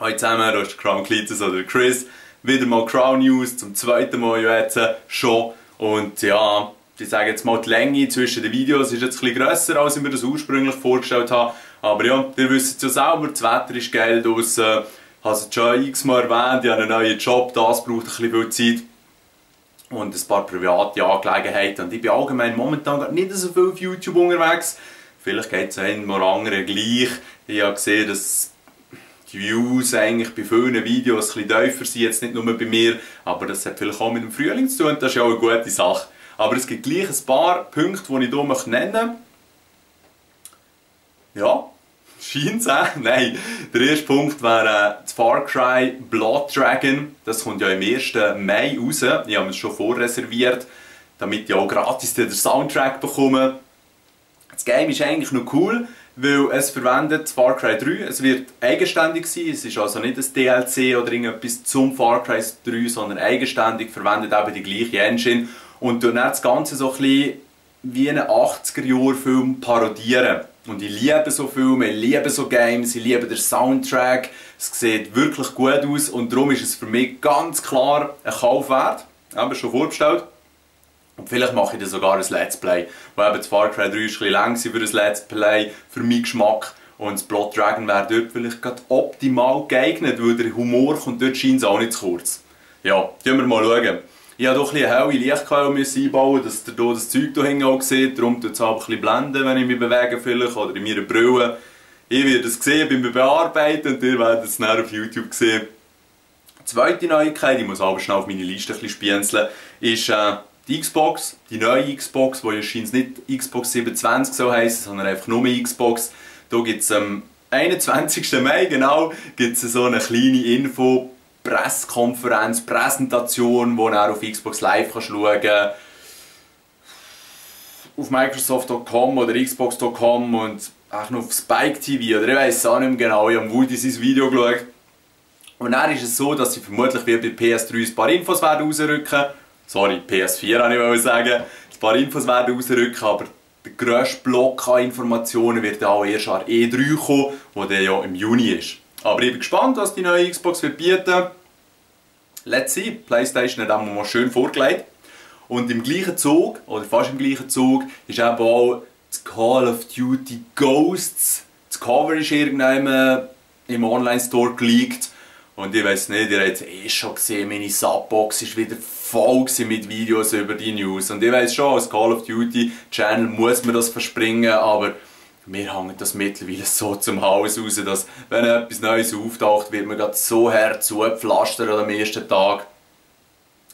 Hallo zusammen, das ist Crown Klitzes oder Chris. Wieder mal Crown News, zum zweiten Mal jetzt schon. Und ja, ich sage jetzt mal, die Länge zwischen den Videos ist jetzt ein bisschen grösser, als ich mir das ursprünglich vorgestellt habe. Aber ja, ihr wisst es ja selber, das Wetter ist geil draussen. Ich habe es schon x-mal erwähnt, ich habe einen neuen Job, das braucht ein bisschen viel Zeit. Und ein paar private Angelegenheiten. Und ich bin allgemein momentan nicht so viel auf YouTube unterwegs. Vielleicht geht es einem oder anderen gleich. Ich habe gesehen, dass die Views eigentlich bei vielen Videos ein bisschen tiefer sind, jetzt nicht nur bei mir, aber das hat vielleicht auch mit dem Frühling zu tun, das ist ja auch eine gute Sache. Aber es gibt gleich ein paar Punkte, die ich hier nennen möchte. Ja, scheint es. Nein, der erste Punkt wäre das Far Cry Blood Dragon. Das kommt ja am 1. Mai raus. Ich habe es schon vorreserviert, damit ich auch gratis den Soundtrack bekomme. Das Game ist eigentlich noch cool, weil es verwendet Far Cry 3. Es wird eigenständig sein. Es ist also nicht ein DLC oder irgendetwas zum Far Cry 3, sondern eigenständig, verwendet eben die gleiche Engine und tut dann das Ganze so ein bisschen wie einen 80er-Jahr-Film parodieren. Und ich liebe so Filme, ich liebe so Games, ich liebe den Soundtrack. Es sieht wirklich gut aus und darum ist es für mich ganz klar ein Kauf wert. Ich habe es schon vorbestellt. Und vielleicht mache ich dann sogar ein Let's Play. Weil eben das Far Cry 3 ist ein bisschen lang für ein Let's Play, für meinen Geschmack. Und das Blood Dragon wäre dort vielleicht gerade optimal geeignet, weil der Humor kommt dort scheint auch nicht zu kurz. Ja, schauen wir mal schauen. Ich musste doch ein bisschen helle Lichtquelle einbauen, dass ihr hier das Zeug hier hinten auch seht. Darum tut es auch ein bisschen blenden, wenn ich mich bewege vielleicht, oder in meiner Brille. Ich werde es sehen beim Bearbeiten und ihr werdet es dann auf YouTube sehen. Die zweite Neuigkeit, ich muss aber schnell auf meine Liste ein bisschen spienzeln, ist die Xbox, die neue Xbox, die ja scheint nicht Xbox 27 so heisst, sondern einfach nur Xbox. Da gibt es am 21. Mai genau gibt's so eine kleine Info, Pressekonferenz, Präsentation, wo du auf Xbox Live kannst schauen kannst. Auf Microsoft.com oder Xbox.com und auch noch auf Spike TV oder ich weiss es auch nicht mehr genau, ich habe Woody sein Video geschaut. Und dann ist es so, dass sie vermutlich wie bei PS3 ein paar Infos werden rausrücken. Sorry, PS4 wollte ich sagen. Ein paar Infos werden rausrücken, aber der grösste Block an Informationen wird auch erst an E3 kommen, der dann ja im Juni ist. Aber ich bin gespannt, was die neue Xbox wird bieten. Let's see, PlayStation hat auch mal schön vorgelegt. Und im gleichen Zug, oder fast im gleichen Zug, ist eben auch das Call of Duty Ghosts. Das Cover ist irgendwann im Online-Store geleakt. Und ich weiss nicht, ihr habt es schon gesehen, meine Subbox ist wieder voll mit Videos über die News. Und ich weiss schon, als Call of Duty Channel muss man das verspringen, aber mir hängt das mittlerweile so zum Haus raus, dass wenn etwas Neues auftaucht, wird man gerade so hart zugepflastert am ersten Tag.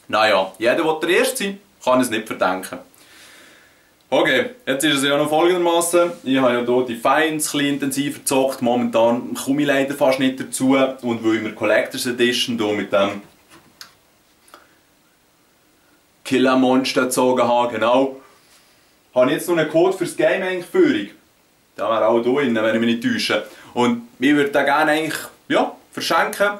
Naja, jeder, der der Erste sein, kann es nicht verdenken. Okay, jetzt ist es ja noch folgendermaßen. Ich habe ja hier die Fines ein bisschen intensiver gezockt. Momentan komme ich leider fast nicht dazu. Und weil ich mir Collectors Edition hier mit dem Killer Monster gezogen habe, genau, habe ich jetzt noch einen Code für das Game Führung. Der wäre auch hier drin, wenn ich mich nicht täusche. Und ich würde den gerne eigentlich, ja, verschenken.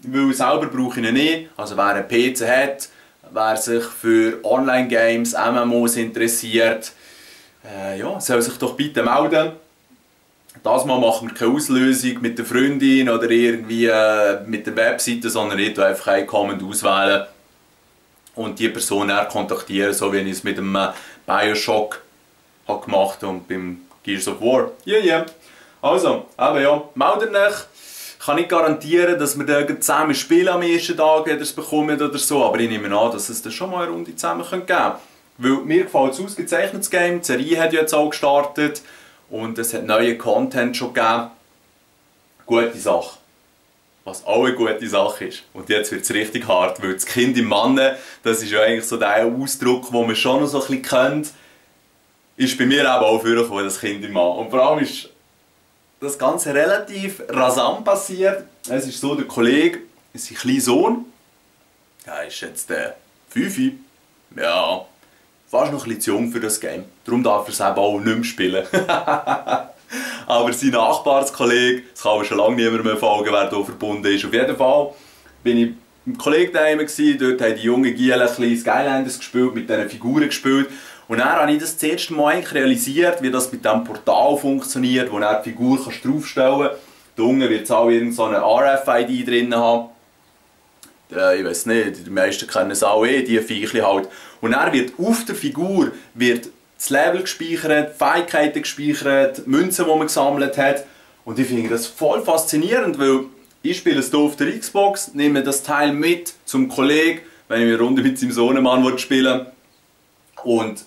Weil selber brauche ich ihn nicht. Also wer einen PC hat, wer sich für Online-Games, MMOs interessiert, ja, soll sich doch bitte melden. Das Mal machen wir keine Auslösung mit der Freundin oder irgendwie mit der Webseite, sondern ich wähle einfach einen Comment auswählen und die Person kontaktieren, so wie ich es mit dem Bioshock habe gemacht und beim Gears of War. Yeah. Also, aber ja, meldet euch. Ich kann nicht garantieren, dass wir dann zusammen spielen am ersten Tag, wenn ihr es bekommt oder so, aber ich nehme an, dass es dann schon mal eine Runde zusammen geben könnte. Weil mir gefällt es ausgezeichnetes Game, die Serie hat jetzt auch gestartet und es hat neuen Content schon gegeben. Gute Sache. Was auch eine gute Sache ist. Und jetzt wird es richtig hart, weil das Kind im Mann, das ist ja eigentlich so der Ausdruck, den man schon noch so ein bisschen kennt, ist bei mir eben auch vorgekommen, das Kind im Mann. Und vor allem ist das Ganze relativ rasant passiert. Es ist so, der Kollege, sein kleiner Sohn, er ist jetzt 5, ja, fast noch ein bisschen zu jung für das Game. Darum darf er es eben auch nicht mehr spielen. Aber sein Nachbarskollege, das kann aber schon lange niemand mehr folgen, wer hier verbunden ist. Auf jeden Fall bin ich mit einem Kollegen daheim, dort haben die jungen Gielen ein bisschen Skylanders gespielt, mit diesen Figuren gespielt. Und dann habe ich das erste Mal realisiert, wie das mit diesem Portal funktioniert, wo du die Figur draufstellen kannst. Da unten wird es auch irgendeine RFID drin haben. Ich weiß nicht, die meisten kennen es auch die Viechli halt. Und dann wird auf der Figur das Level gespeichert, Fähigkeiten gespeichert, Münzen, die man gesammelt hat. Und ich finde das voll faszinierend, weil ich spiele es hier auf der Xbox, nehme das Teil mit zum Kollegen, wenn ich eine Runde mit seinem Sohnemann spielen will. Und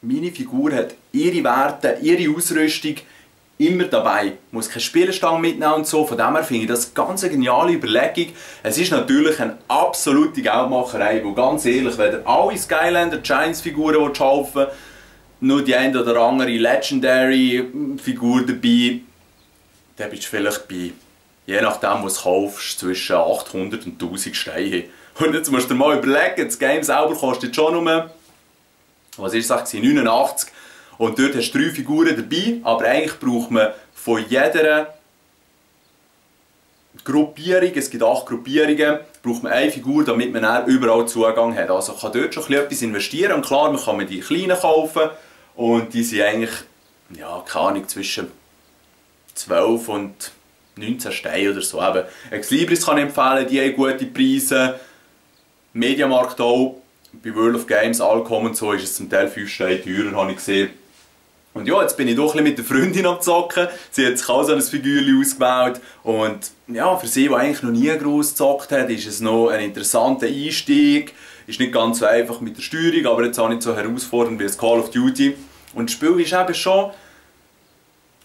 meine Figur hat ihre Werte, ihre Ausrüstung immer dabei. Ich muss keine Spielstange mitnehmen und so. Von dem her finde ich das eine ganz geniale Überlegung. Es ist natürlich eine absolute Geldmacherei, wo ganz ehrlich, wenn ihr alle Skylander Giants Figuren kaufen wollt, nur die eine oder andere Legendary Figur dabei, dann bist du vielleicht bei, je nachdem was du kaufst, zwischen 800 und 1000 Steine. Und jetzt musst du dir mal überlegen, das Game selber kostet schon nur, was ist es, 89. Und dort hast du 3 Figuren dabei, aber eigentlich braucht man von jeder Gruppierung, es gibt 8 Gruppierungen, braucht man eine Figur, damit man dann überall Zugang hat. Also man kann dort schon etwas investieren und klar, man kann die kleinen kaufen und die sind eigentlich, ja, keine Ahnung, zwischen 12 und 19 Steine oder so. Eben, Ex Libris kann ich empfehlen, die haben gute Preise. Mediamarkt auch, bei World of Games, Alcom und so ist es zum Teil 5 Steine teurer, habe ich gesehen. Und ja, jetzt bin ich doch ein bisschen mit der Freundin am Zocken. Sie hat sich auch so ein Figürchen ausgewählt. Und ja, für sie, die eigentlich noch nie gross gezockt hat, ist es noch ein interessanter Einstieg. Ist nicht ganz so einfach mit der Steuerung, aber jetzt auch nicht so herausfordernd wie das Call of Duty. Und das Spiel ist eben schon,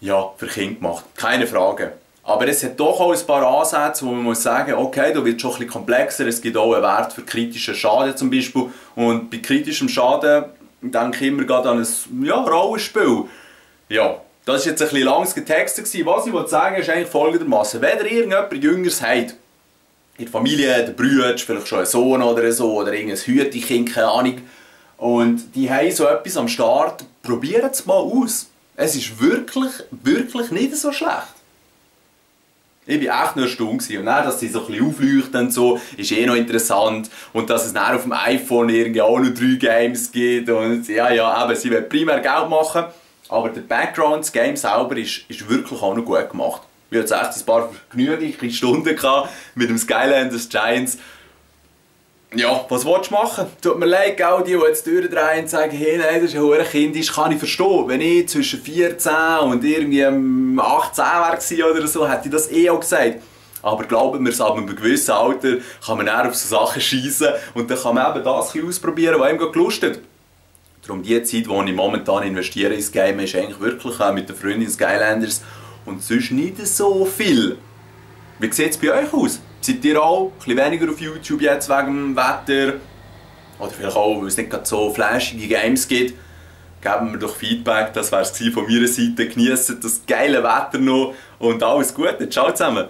ja, für Kinder gemacht. Keine Frage. Aber es hat doch auch ein paar Ansätze, wo man muss sagen, okay, da wird es schon ein bisschen komplexer. Es gibt auch einen Wert für kritischen Schaden zum Beispiel. Und bei kritischem Schaden denke ich immer gerade an ein Rollenspiel. Ja, das war jetzt ein bisschen langes getextet. Was ich sagen will, ist eigentlich folgendermaßen. Wenn ihr irgendjemand Jüngeres habt, in der Familie, der Bruder, vielleicht schon ein Sohn oder so, oder irgendein Hütekind, keine Ahnung, und die haben so etwas am Start, probiert es mal aus. Es ist wirklich nicht so schlecht. Ich war echt nur erstaunt. Und dann, dass sie so ein bisschen aufleuchten und so, ist eh noch interessant. Und dass es dann auf dem iPhone irgendwie auch noch 3 Games gibt. Und ja, eben, sie wollen primär Geld machen. Aber der Background, das Game selber, ist wirklich auch noch gut gemacht. Ich hatte echt ein paar vergnügliche Stunden mit dem Skylanders Giants. Ja, was willst du machen? Tut mir leid, die jetzt durchdrehen und sagen, hey, nein, das ist ein Kind, kann ich verstehen. Wenn ich zwischen 14 und irgendwie 18 war oder so, hätte ich das eh auch gesagt. Aber glauben wir, ab einem gewissen Alter kann man eher auf so Sachen schiessen und dann kann man eben das ausprobieren, was einem gelustet. Darum die Zeit, die ich momentan investiere ins Game, ist eigentlich wirklich mit den Freunden Skylanders und sonst nicht so viel. Wie sieht es bei euch aus? Seid ihr auch ein bisschen weniger auf YouTube jetzt wegen dem Wetter? Oder vielleicht auch, weil es nicht gerade so flashige Games gibt? Geben mir doch Feedback, das wäre es von meiner Seite. Genießt das geile Wetter noch und alles Gute. Ciao zusammen!